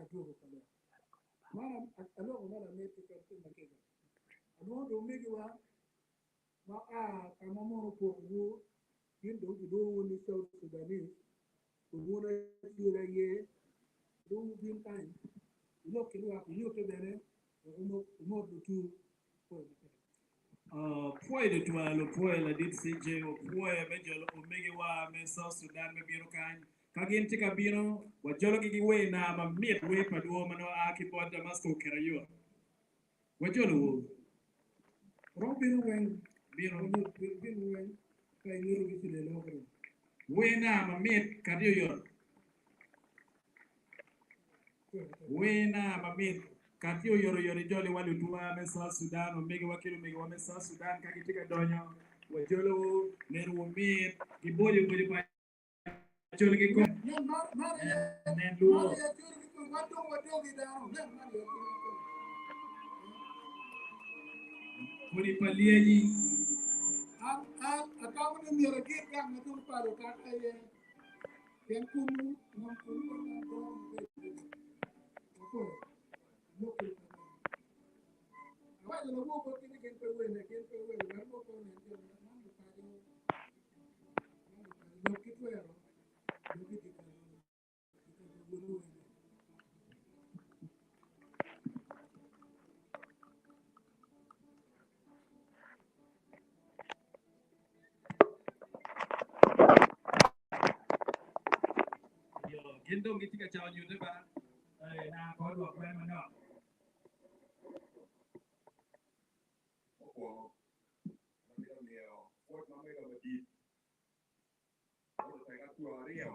Adwogo ka lok. Man aloko ma lamit tutwal ki makica. Alwongo dong omegiwa ma a ka ma mono opokowu, gin dong gilwongowu ni South Sudanese, kun wun acel aye, dong wubin kany, wulok ki lwak, wunyutte bene wek wumot lutur. Pwoyo matek. Pwoyo tutwal, opwoyo ladit CJ, opwoyo me jolo omegiwa me South Sudan me bino kany. Ka gin tye ka bino, wajologi ki wer naa mamit, wer pa dwor ma nongo a ki bot Damasco Kerayua. Wajolowu. Romo bino weng, Bino. bino weng ka inyutogi ci leloko dong. Wer naa mamit kati oyot. Wer naa mamit kati oyotoyot ijoliwa lutuwa me South Sudan, omegiwa ki lumegiwa me South Sudan ka gitye ka donyo, wajolowu, nenowu mit, giboco boco pa Acholi ki kom. Nen lworo. Kodi pa lyeci. Atamo ni myero agir gang ma dong palo kaka aye pien kunu ngom kunu kong adongo maber apoyo lok awaco lawor botgi ni gin pe wene gin pe wene wek mo pe onen jo man lupaco Lok ki twero, lok i dyekal, dyekal pa Won Owene. Yo, gin dong gitye ka cako nyute ba. Eh, na ko dwok kwene manok. Mukwongo, Amito miyo pwoc ma mega madit bot oteka two aryo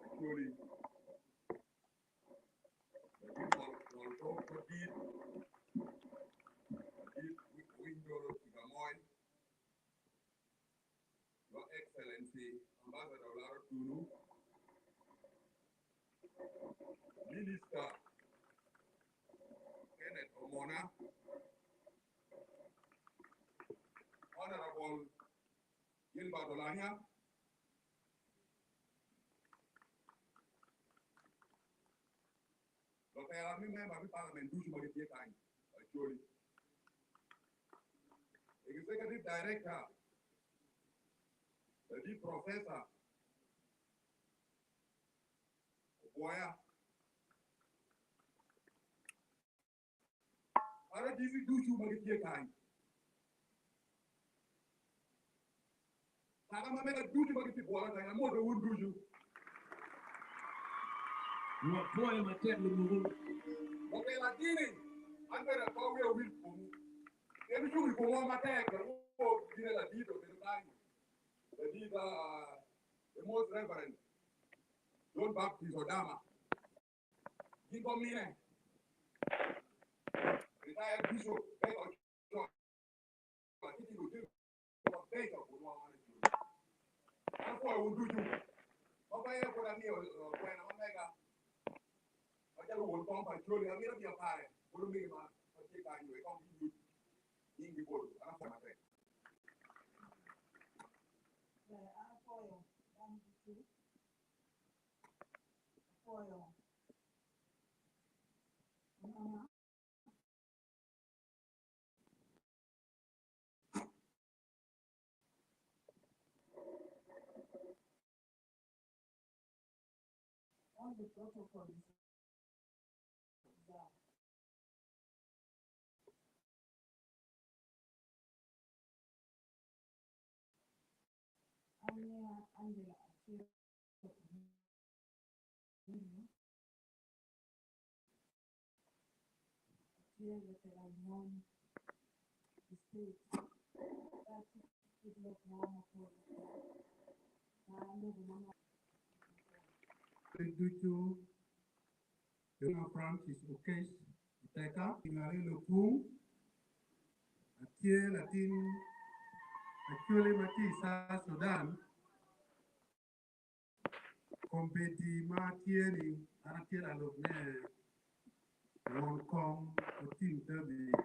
Acholi, ladit ngol kop madit, ladit Owiny-Ndolo Kigamoy, Your Excellency Ambassador Olara Otunu, Minister Kenneth Omona, Honorable Gilbert Olanya, lutela me member me parliament ducu ma gitye kany, Acholi, Executive Director, Ladit Professor Obwoya, RDC ducu ma gitye kany, kaka ma mega ducu ma gitye i bwora kany, amoto wun ducu. Wapwoyo matek lumuku. Lutela dini, an bene pe awiya wil i komwu, pien wucung i komwa matek, lawor gine ladit obedo kany, ladit the most reverend John Baptist Odama. Gin pe omine. Retired bishop pe ocoyo ci timo jami mabeco botwa wan Acholi. An apwoyo wun ducu ma pe aye pwod amiyo kwena ma mega macalo won kom pa Acholi amito miyo kare bot omege ma tye kany wek kong ginyut nyinggi botwu. An apwoyo matek. Ber, an apwoyo dano ducu. Apwoyo mama. All the protocol is observed. An nyinga Angela Aciro Ominyo, atye latela i ngom i state pe atye ki lok mo mapol ma alubo ma Ducu Jona Francis Okech Oteka Ingale Lukung atye latin Acholi ma tye i South Sudan. Kombeddi ma atye ni an atye lalub me won kom Otim David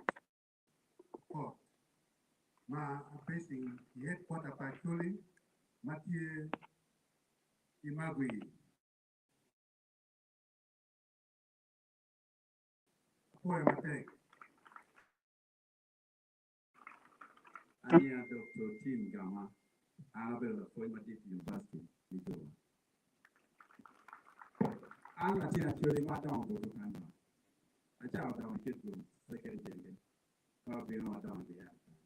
Okot ma abecing i headquarter pa Acholi ma tye i Magwi. Apwoyo matek. An nyinga Doktor Tim Gama, an abedo lapwony madit i Univaciti me Juba. An latin Acholi ma adongo botwu kany ba. Acako dongo i Kitgum Second Jenge ka obino adongo i Liyana kany.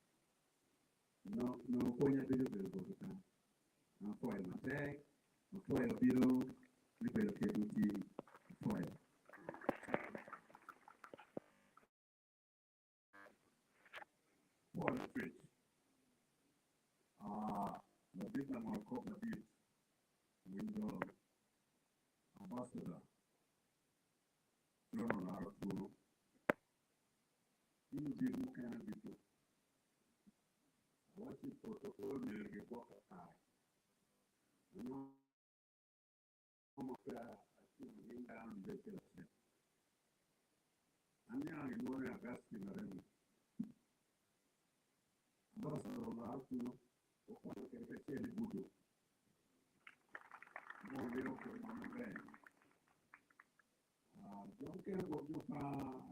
Nongo pwonya ducu obedo botwu kany. An apwoyo matek, apwoyo bino me bedo kedwu tin, apwoyo. Pol Cwec, Ladit langol kop madit, Winjo Ambassador John Olara Otuono ki ludito mukene ducu, awacci protocol myero gigwok kakare. Ango ma peya aculo nying dano ducu acel acel? Aniang gilwongo ni Augustine Aremi. Ambassador Olara Otuono okonyo kwede kacel i buto. Nongo liro kwedwa maber. Jo mukene gwok jo pa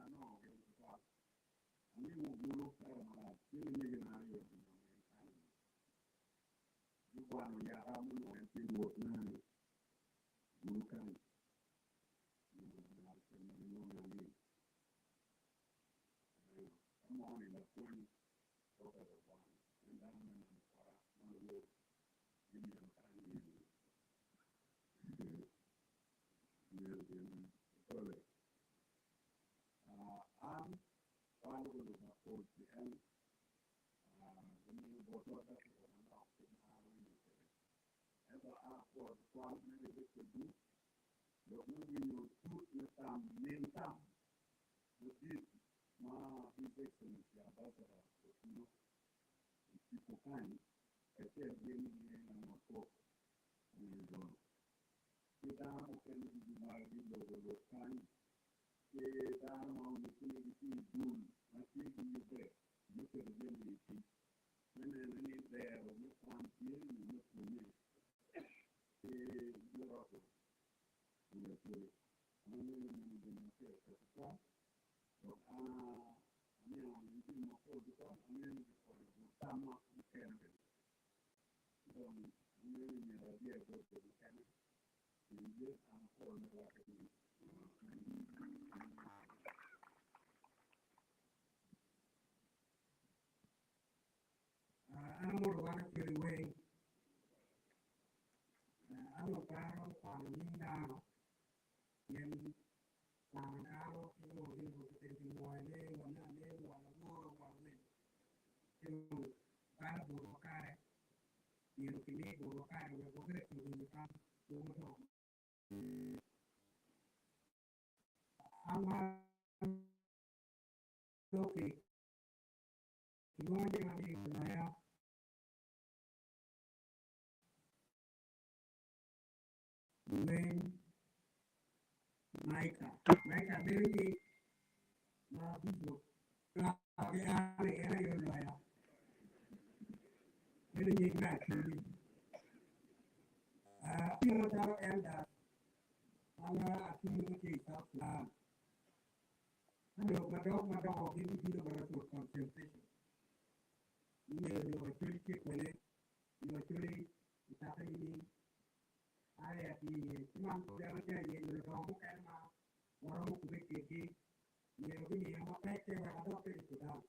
anongo gin tutwal. Angeyo bulu kare malac tye ki megina aryo ginonge i kare-ni. Gukwano yaka munongo en tye rwot nani bulu kany. Onongo omaro cen ma gilwonge angeyo. Aneno ka mo ni lapwony Robert Ogwang en dano me namo kora ma luwor gimito kany ni myero gin gikole. An kwan guluba pol pien gimiyo botwa dakika manok kit ma an awinyo kwede. Ento an apwoyo tutwal me ribbe kwedwu dok me winyo tut me tam min tam madit ma His Excellency Ambassador Otuno ocibo kany kacel gin ki langolkop Willy Rono ki dano mukene ducu ma gilobo lok kany ki dano ma onyutte ni gitye i dul ma tye ki yubbe me keto jami i tic me neno ni dero me kwan tye nyo me pwonye ki Europe nyo Acholi. An angeyo ni meno gin ma pire tek tutwal dok an aniang i jami mapol tutwal. Angeyo ni gikonyo but tamma mukene bene. Ci dong angeyo ni myero adyer bot jo mukene pien yet an apol me rwatte ki An amoto wan acwali weng. An dong pe aromo kwano nying dano pien kwano dano ki lwongo gin mogo bedo kinwoyo ne wanya ne won aworo won omego ci dong balo botwa kare myero kimi botwa kare wek wabed ka winyo tam mogo dok an ma dok kilwongo nyinga ni Laya. Lweny Maika. Maika bedo nying ma bicop ki an ni en aye oloya. Bedo nying me acholi. Atye macalo elder ma atiyo ki i South Sudan. Ka lok madok madongo gin gibino mana for consultation. Myero lok acholi tye kwene, lok acholi ocakke nining, an aye atye iye. Ci man pud an atye aye nyo ludongo mukene ma waromo kubbe kwedgi myero gumiya mapekke wek adok kwede i Sudan.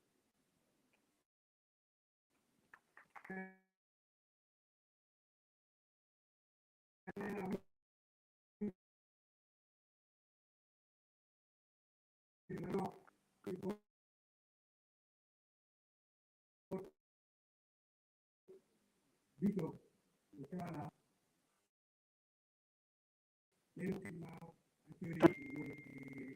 Manok ki bot Bicop Ocwala meno kit ma Acholi owuoyo kwede.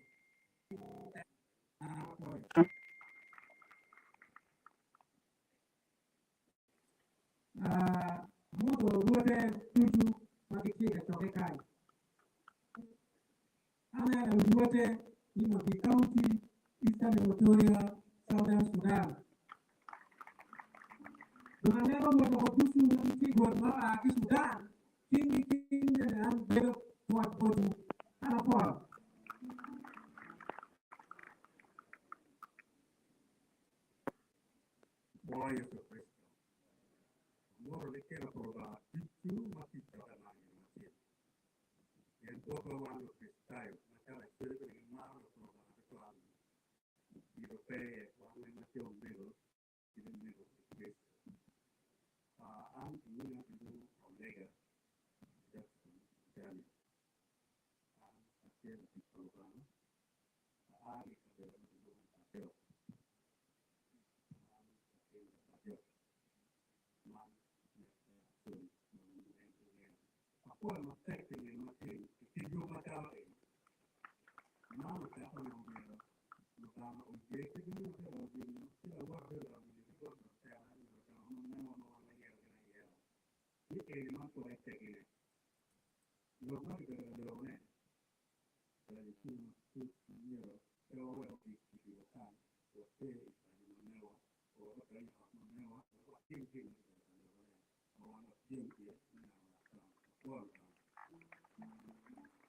Amoto rwode ducu ma gitye i kacokke kany. Aneno rwode i Madi County, Eastern Equatoria, Southern Sudan. Dong aneno rwod woko ducu ma gitye i rwod ma oa ki Sudan, cwinygi cwiny bene an bedo pwoc botwu. An apwoyo. Botwa wan Lukricitayo, macalo Acholi bene gimaro lok pa Lubanga tutwal, dito pe iye, wan weng watye omego ki lumego i Kricito. An inyinga kilwongo Omega Jackson Daniel. An atye latic pa Lubanga, aa ki i kabedo ma kilwongo ni Ajok. An latin Ajok man me Acholi ma wun weng wungeyo. Apwoyo matek pi nino ma ceng i kit yub macalo eni. Man oteka onongo myero Lubanga oye ki bino maber owinyo ci lawot bedo awinyo ki bot lutela nyo ludongo ma mewa ma wan wayero gin ayera ni eni man pwod etegine. Lok ma kibedo ka lokone obedo cwiny matut ma myero pe wawek ogik i yubo kany water i paco ma mewa o wadony i ot ma mewa wek watim gin ma kibedo ka lokone ma wan wapyem iye me neno lak dongo. Wapwo Lubanga.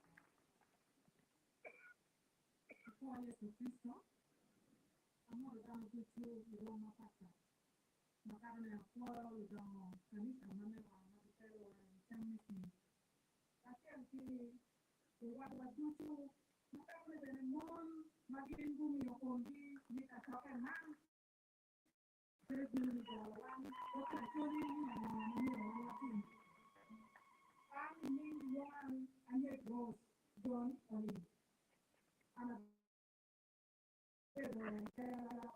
Apwo Yecu Kricito, amoto dano ducu i rwom mapatpat. Makatone apwoyo ludongo kanica ma mewa ma gitelowa i cam me cwiny, kacel ki luwotwa ducu, makatone bene mon ma gin gumiyo komgi ni kacokke man pe bino me jolo wan wek Acholi ni ango ma myero wan watim. An i nying lwonga ni Anyec Rose John Olim. An abedo tela.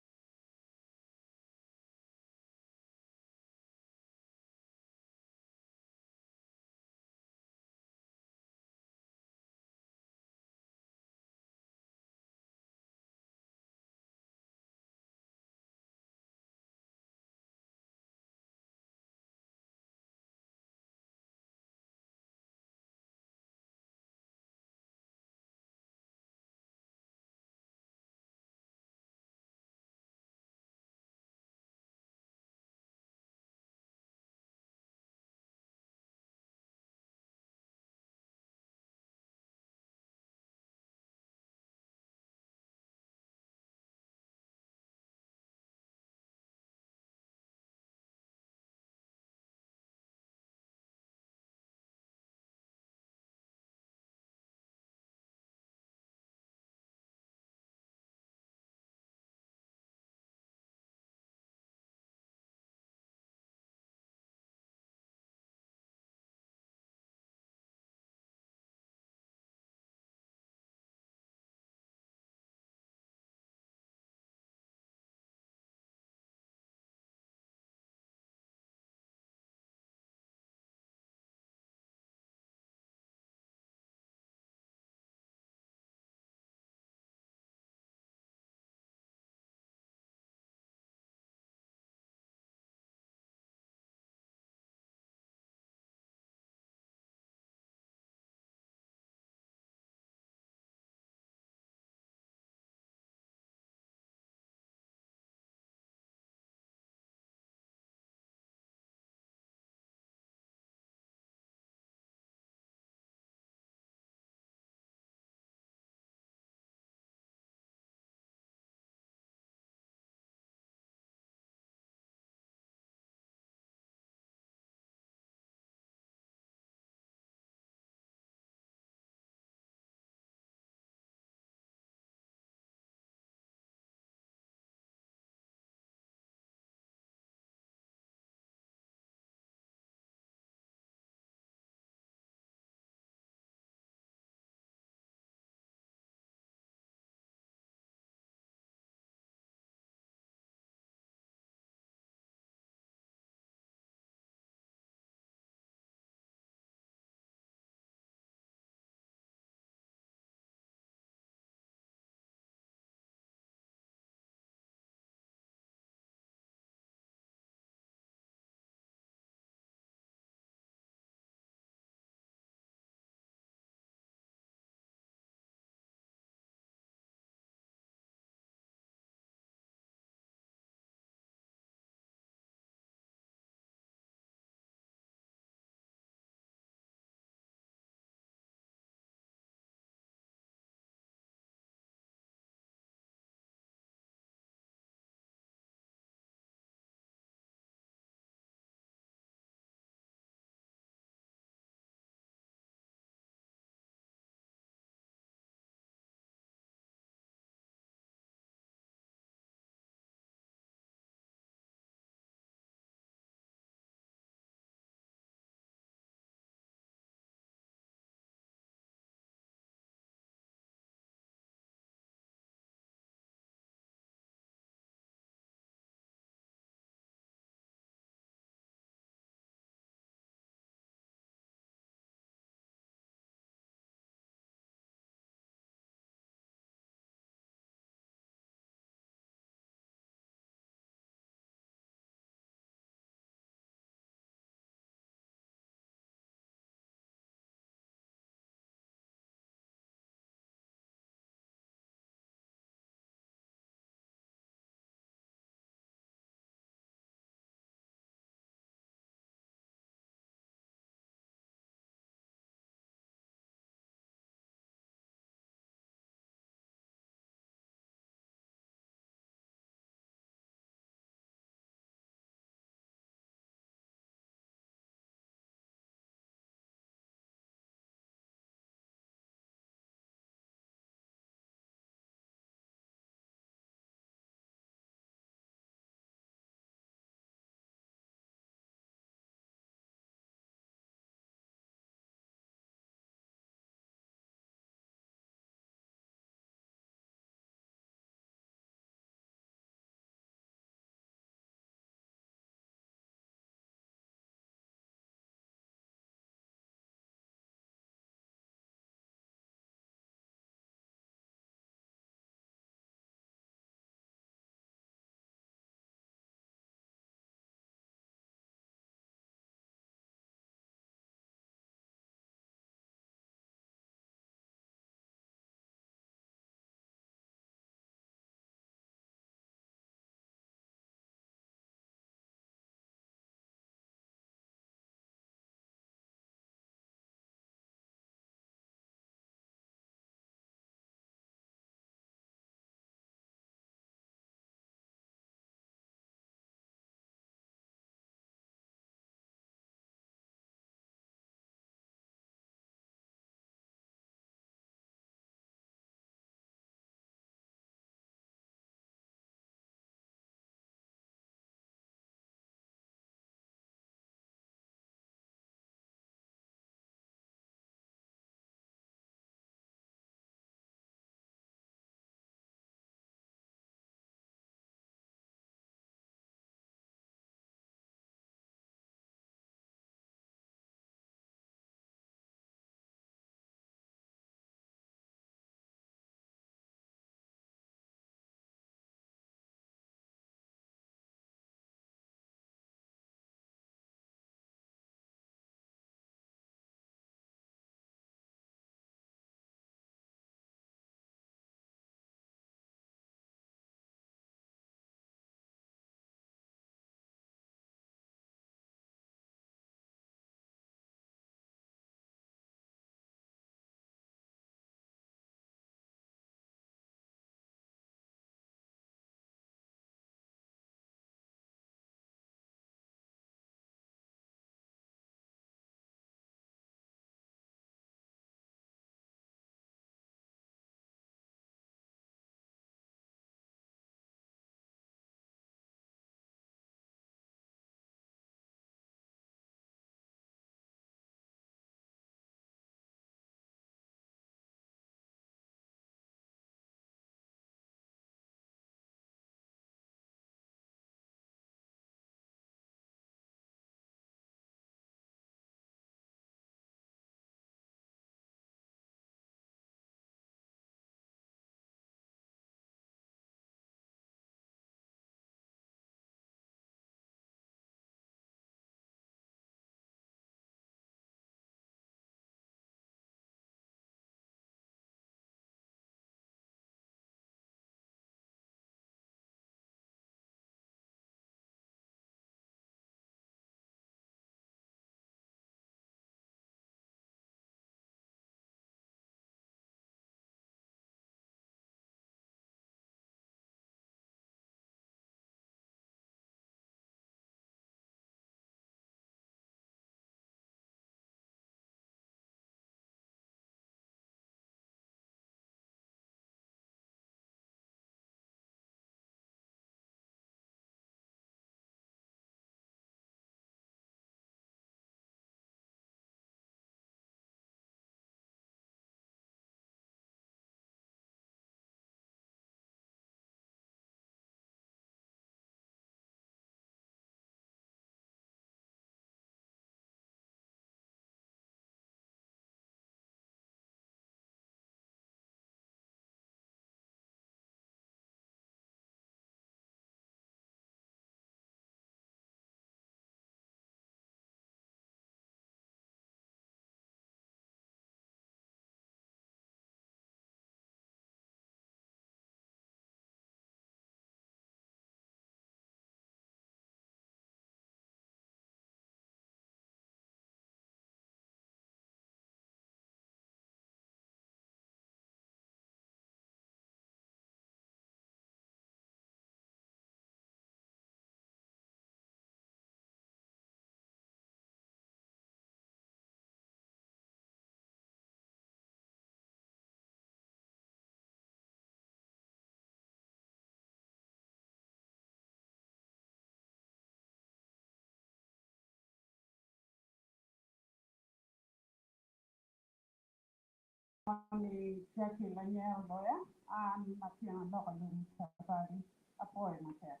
ni Jackie Lanyero Loya, an latin aloko lum Safari, apwoyo matek.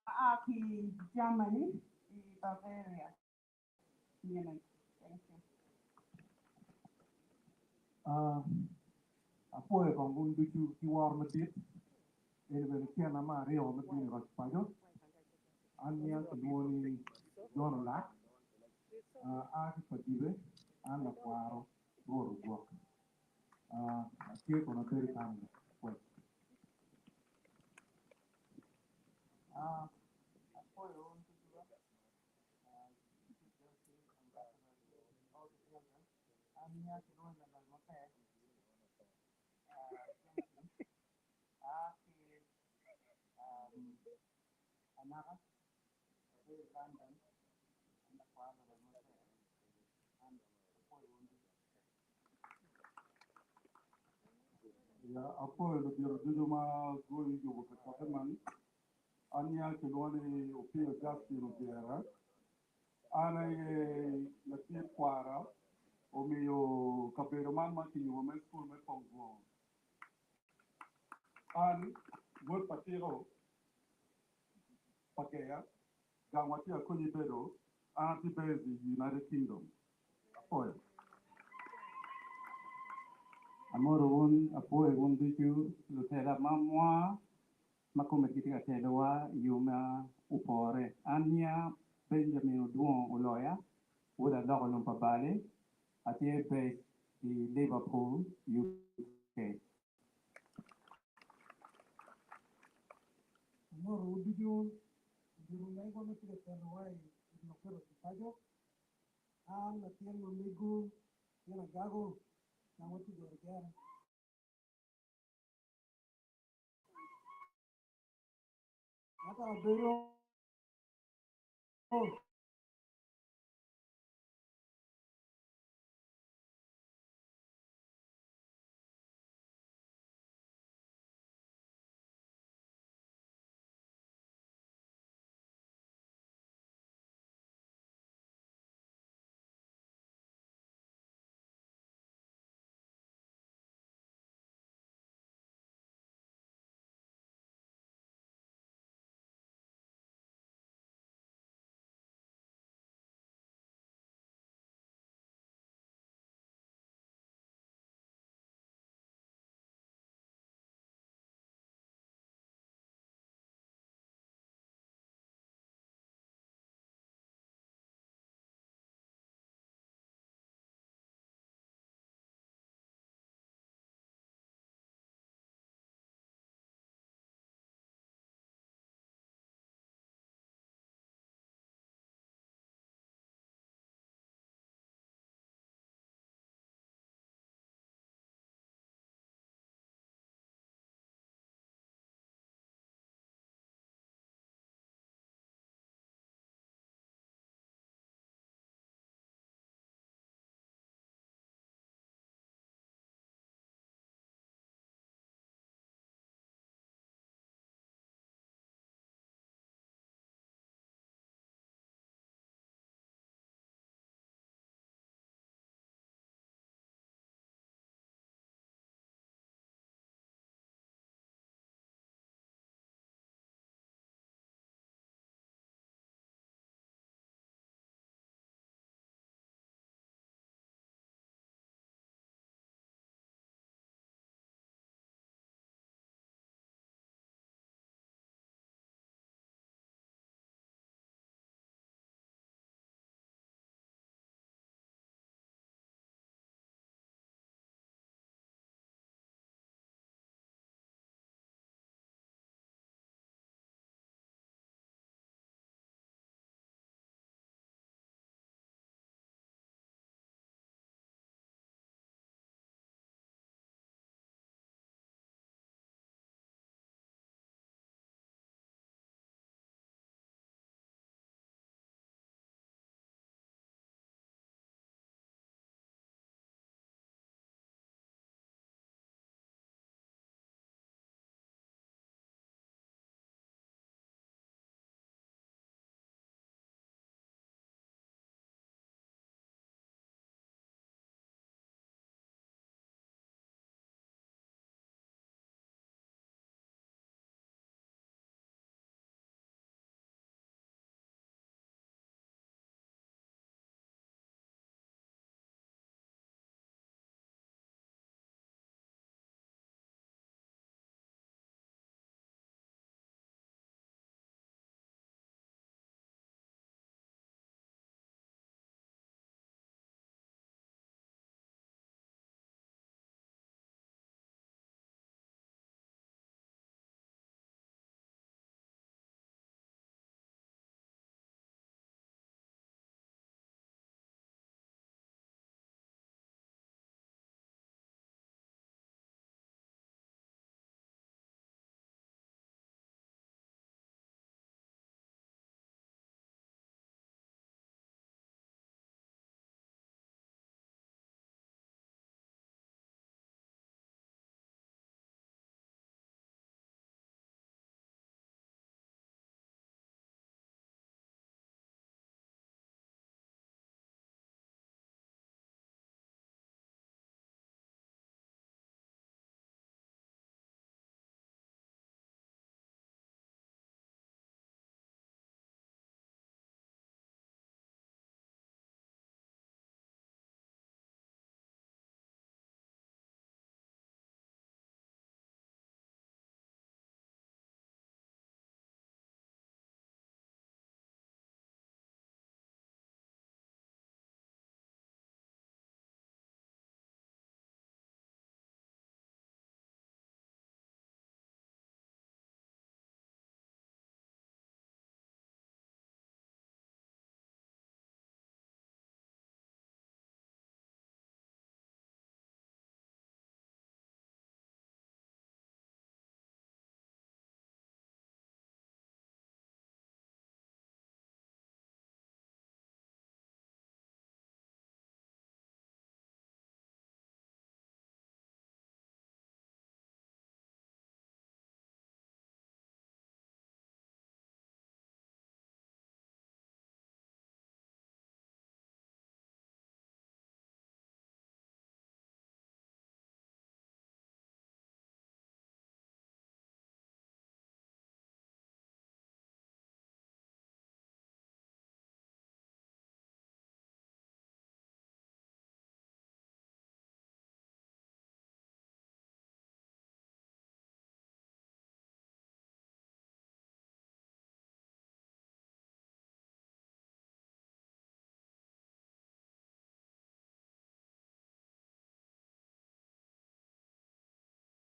Aa ki Germany i Bavaria, Munich. Thank you. Uh, apwoyo kong wun ducu ki woro madit. Eni bene tyena me aryo me bino i roc paco. An niang kilwongo ni John Olak. Uh, aa ki Padibe, an lakwaro Rwot ogwok. Uh, atye kono abedo i Canada. Apwoyo. Ah, apwoyo wun ducu ba. Ah, Chief Justice, Ambassador, all the elders. An niang kilwongo ni Laloc maber. Ah, Johnson. Aa ki um, Anaka, abedo i London. An lakwaro Laloc maber. An apwoyo wun ducu. Ya, apwoyo ludito ducu ma guyubo kacokke man. An niang kilwongo ni Opiyo Justin Odyera. An aye ladit kwara omiyo kabedo man ma kiyubo me cukul me Pongvwongo. An wod pa Tiko pa Geya, gang wa tye akonyi bedo, an atye based i United Kingdom. Apwoyo. Amoro wun, apwoyo wun ducu lutela ma mwa ma kome gitye ka telowa i yo ma opore. An nya Benjamin Odwongo Oloya, wod aloko lum pa Bale, atye based i Liverpool, UK. Amoro wun ducu, ludito megwa ma tye ka telowa i lok me roco paco. An latin ma mego gin agago gang watye goro gera. Ento abedo.